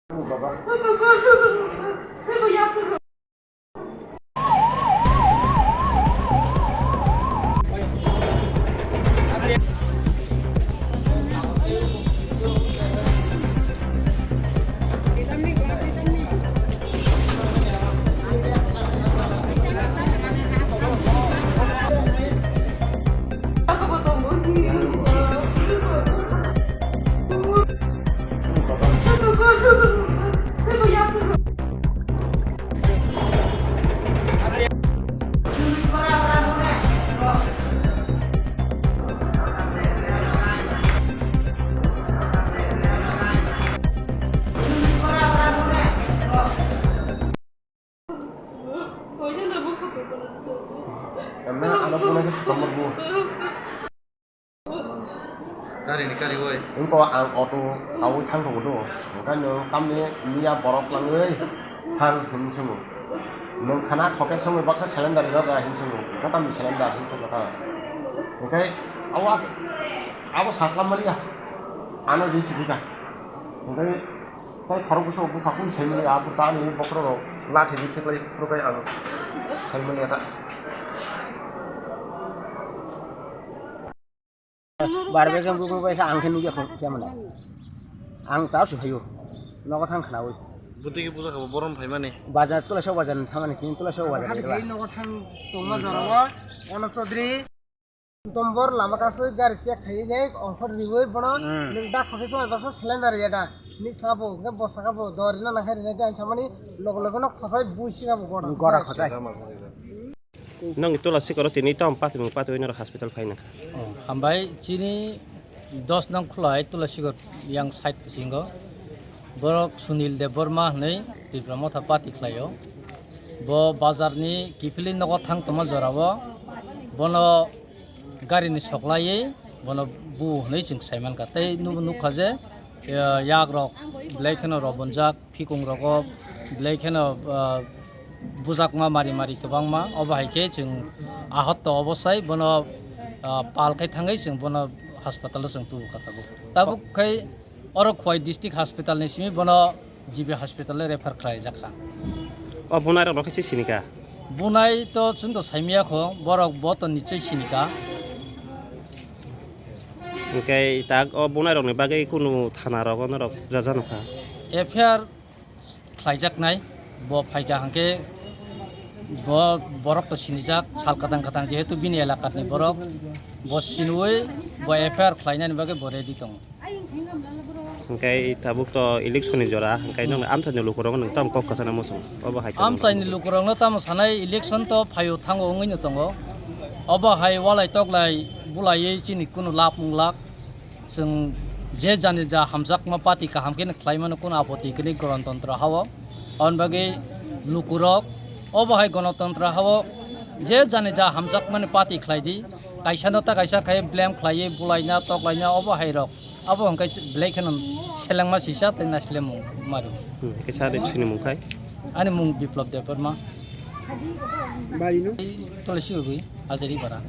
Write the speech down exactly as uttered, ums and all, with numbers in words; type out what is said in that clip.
Emne ano bunai khe swkang bo. Kari ni kari oi. Wngkha ang auto kaui thang tongo do. Hwnkhe nwng tamni miya borok langwi thang hinwi swngo. Nwng khana khokhe songwi baksa cylinder ino da hinwi swngo. Hwnkhe tamni cylinder hinwi swngo kha. Hwnkhe abo as-, abo saslam maliya. Ano ri sidi kha. Hwnkhe Tai khorok bwswk bwkha kung saimani, a bwkha ani bokhorok rok lathi di kheklai phuru kai ang saimani ata. Barbe khe bwkha bai kha ang khe nugya kho khe mane. Ang ta su hayo. Nogo thang khnaui. Bwtwi khe puja kha bo borom phaimani. Bazar tula sok bazar ni thamani kini tula sok bazar ni. Nogo thang tongma jorao Ono Chaudhary. Tombor lama kasu gari check khai nai ongkhor riwi bono Hmm. Nwng da khokhe soi baksa cylinder ya da ni sabo hwnkhe bo saka bo do rina nang khe rina khe ang samani logo logo no khosai bui sika bo gora. Gora khosai. Nang Tula Sikoro tini tom pati mung pati noro hospital phai nang kha. Oh, hambai chini dos nang khulai Tula Sikor yang side bisingo. Borok Sunil Debbarma hwnwi Tipra Motha party khlaio. Bo bazarni kiphilwi nogo thang tongma jorao bono garini soklaiwi bono bu hwnwi chwng saimankha. Tei nubo nukha je, eh, yakrok belai kheno robonjak, phikungrogo belai kheno, ah, bujakma mari mari kwbangma. Obo hai khe chwng ahotto obosai bono, ah, pal khai thangwi chwng bono hospital-o chwng tubukha tabuk. Tabuk khai Oro Khowai District Hospital ni simi bono G B Hospital o refer khlai jak kha. O bunai rok no khe se sini kha? Bunai to chwng to saimaya kho, borok bo to nichoi sini kha. Hwnkhe tak o bunai rok ni bagwi kunu thana rogo norok rwjano kha? F I R khlaijaknai, bo phaikha hwnkhe bo borok to sinijak, sal kwthang kwthang jehetu bini elakani borok, bo sinui bo F I R khlainani bagwi bo ready tongo. Hwnkhe tabuk to election ni jora, hwnkhe nwng amchaini lukurok nwng tamo kok kwchana muchung? Obo hai tamo Amchaini lukurokno tamo sanai, election to phaio thango wngwino tongo, obo hai walai toklai bulaiwi chini kunu lab munglak. Chwng je jani ja hamjakma party kaham khe khlai mano, kunu apoti kwrwi Ganatantra hao. Aboni bagwi lukurok obo hai Ganatantra hao je jani ja hamjakmani party khlai di. Kaisa no ta kaisa khai blame khlaiwi bulaina toklaina obo hai rok. Abo hwnkhe belai kheno selengma sisa tei naislemung maru. Hmm, kisa de chini mung khai? Ani mung Biplop Debbarma. Bari no? Tulasi Ugui, Hajari Bara.